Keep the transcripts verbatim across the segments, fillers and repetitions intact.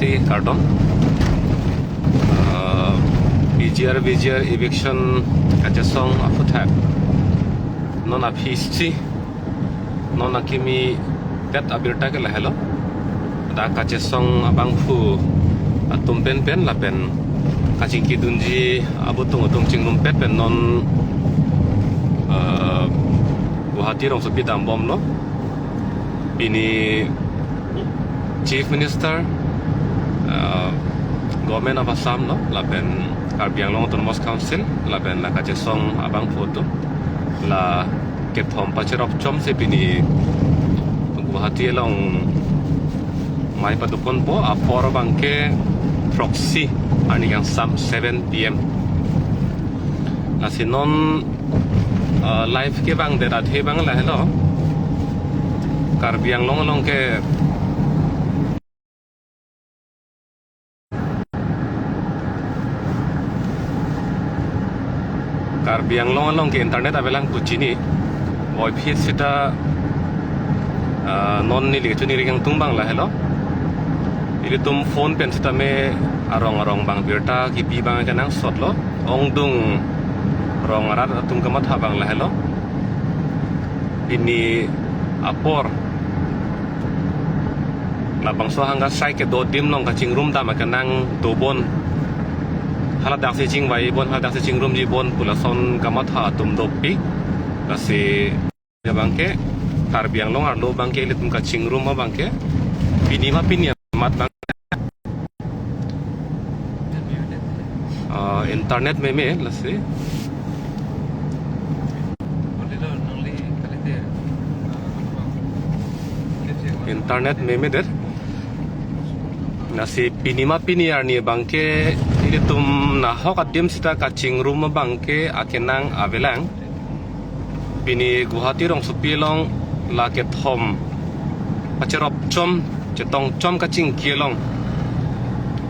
Kardom. Ah, P G R V G R eviction kachesong aphuthak non aphi isi non akimi pet abirta ke lahelo. Dak kachesong abangphu atum penpen lapen kachingkidunji abutung atum chingrum pet pen non, ah, Guwahati rongsopi dambomlo. Pini Chief Minister, ah, Government of Assam lo, lapen Karbi Anglong Autonomous Council, lapen la kachesong abangphu atum, la kethom pacherop chomsi pini Guwahati along mei padukonpo, apor abangke throksi arni kangsam, seven P M. Lasi non, ah, live kevangdet athe abang lahelo. Karbi Anglong along ke Karbi Anglong along ke internet avelang pu chini. Puvoiphit seta, ah, non neli kachini ri kangtung abang lahelo. Ilitum phone pen sitame arong arong abang birta kipi abang kenangsotlo. Ongdung rong arat atum kamatha abang lahelo. Pini apor labangso hangga sai kedo adim along kachingrum dam akenang dobon. Haladak si chingvaibon, haladak si chingrumjibon pu lason kamatha atum dopik. Lasi abangke Karbi Anglong arlo abangke ilitum kachingrum abangke pini ma pini amat abang, ah, internet meme lasi. Internet memedet. Lasi pini ma pini arni abangke ilitum nahok adim seta kachingrum abangke akenang avelang. Pini Guwahati rongsopi along la kethom pacherop chom chetong chom kachingki along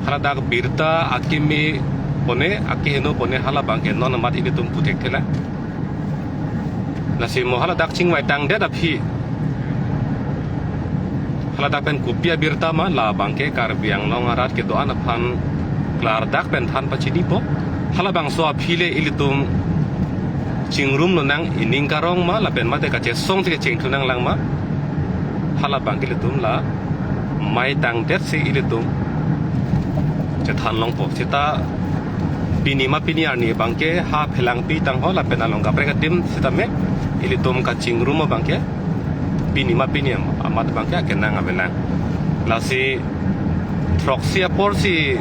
haladak birta akimi pone, akeheno pone hala abangke non amat ilitum puthekthelang. Lasi mo haladak chingvaitangdet aphi haladak pen kopi abirta ma, la abangke Karbi Anglong arat kedo-an aphan klardak pen than pachinipo. Halabangso aphi le ilitum chingrum lonang, ining karong ma lapen mate kachesong si kechengthu nanglang ma, hala abangke ilitum la mei tangdet si ilitum chethan longpo. Seta pini ma pini arni abangke ha phelangpi tangho lapen along kaprek adim sitame ilitum kachingrum abangke pini ma pini am-, amat abangke akenang avelang. Lasi throksi apor si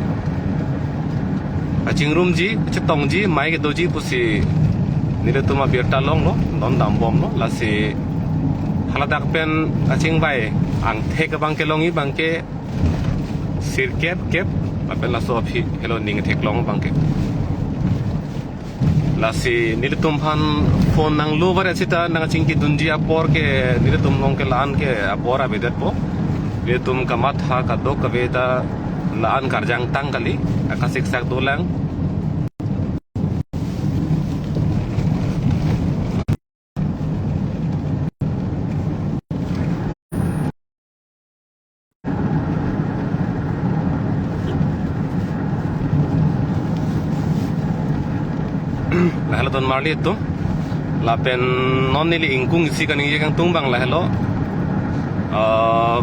kachingrumji, chetongji, mei kedoji pusi nelitum abirta longlo, non dambomlo. Lasi haladak pen kachingvai angthek abangke longji abangke sirkep kep, lapen laso aphi helo ning theklong abangke. Lasi nelitum aphan phone nanglo varet seta nangchingkidunji apor ke nelitum along ke la-an ke apor avedetpo. Nelitum kamatha kadokave ta la-an karjang tang kali, akasiksak dolang. Lahelo ton marli atum. Lapen non neli ingkung isi kaningje kangtung abang lahelo. Ah,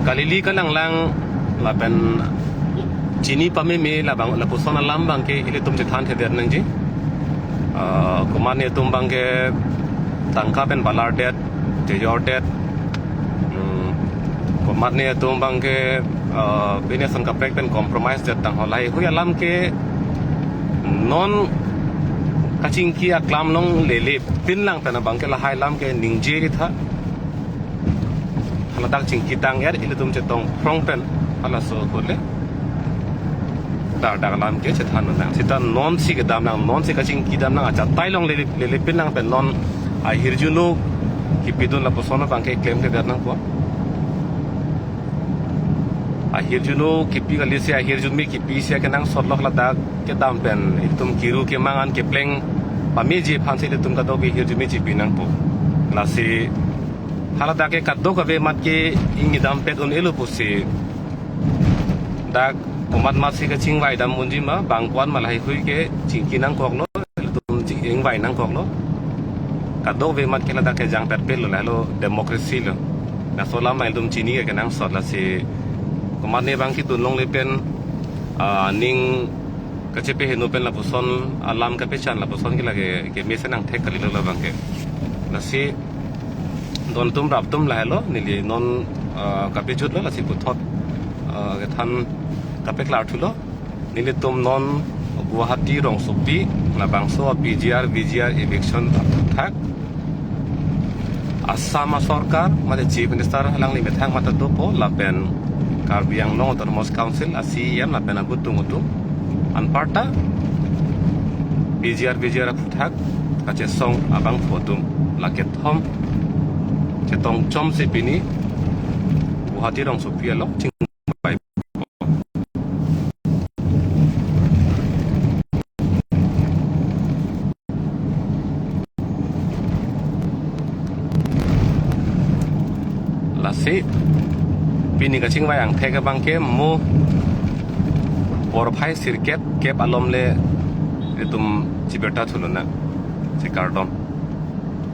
kalili kalanglang lapen chini pameme labang lapuson alam abangke ilitum chethanthedet nangji. Ah, komatne atum abangke tangka pen balardet, chejordet. Hmm, komatne atum abangke, ah, pine ason kaprek pen compromise det tangho, laheihui alam ke non kachingki aklam along lele pinlang pen abangke lahai alam ke ningje ri tha. Haladak chingki tang-et ilitum chetong phrong pen halaso kole dardak alam ke chethan nang. Seta non si kedam nang, non si kachingki dam nang, achatai along lele, lele pinlang pen non ahirjuno kipidun lapuson abangke klemkledet nangpo. Ahirjuno kipi kali si ahirjume kipi si akenangsotlo, haladak kedam pen itum kiru kemang an kepleng pameji aphan si itum kadokave ahirjume chipi nangpo. Lasi haladak ke kadokave amat ke ingnidampet un-elo pusi Dak komat mat si kachingvai dam unji ma, bang ko-an ma lahai hui ke chingki nangkoklo, ilitum chingvai nangkoklo. Kadokave mat ke ladak kejang perpet lo, lahelo democracy lo. Laso alam ilitum chini ke kenangsot, lasi komatne bang kedun longle pen, ah, ning kachepeheno pen lapuson alam kapechan lapuson ke lake kemesen angthek kalilo labang ke. Lasi don atum rap atum lahelo, neli non, ah, kapejutlo, lasi puthot, ah, kethan kapeklar thulo. Nelitum non Guwahati rongsopi labangso P G R, V G R eviction aphuthak Assam asorkar, mate Chief Minister alangli methang mate dopo, lapen Karbi Anglong Autonomous Council a C E M lapen abutung utung anparta P G R, V G R aphuthak kachesong abangphu atum, la kethom chetong chomsi pini Guwahati rongsopi along chingvai. Lasi pini kachingvai angthek abang ke mo porphai sirkep kep alom le ilitum chibirta thu lonang, chekardom.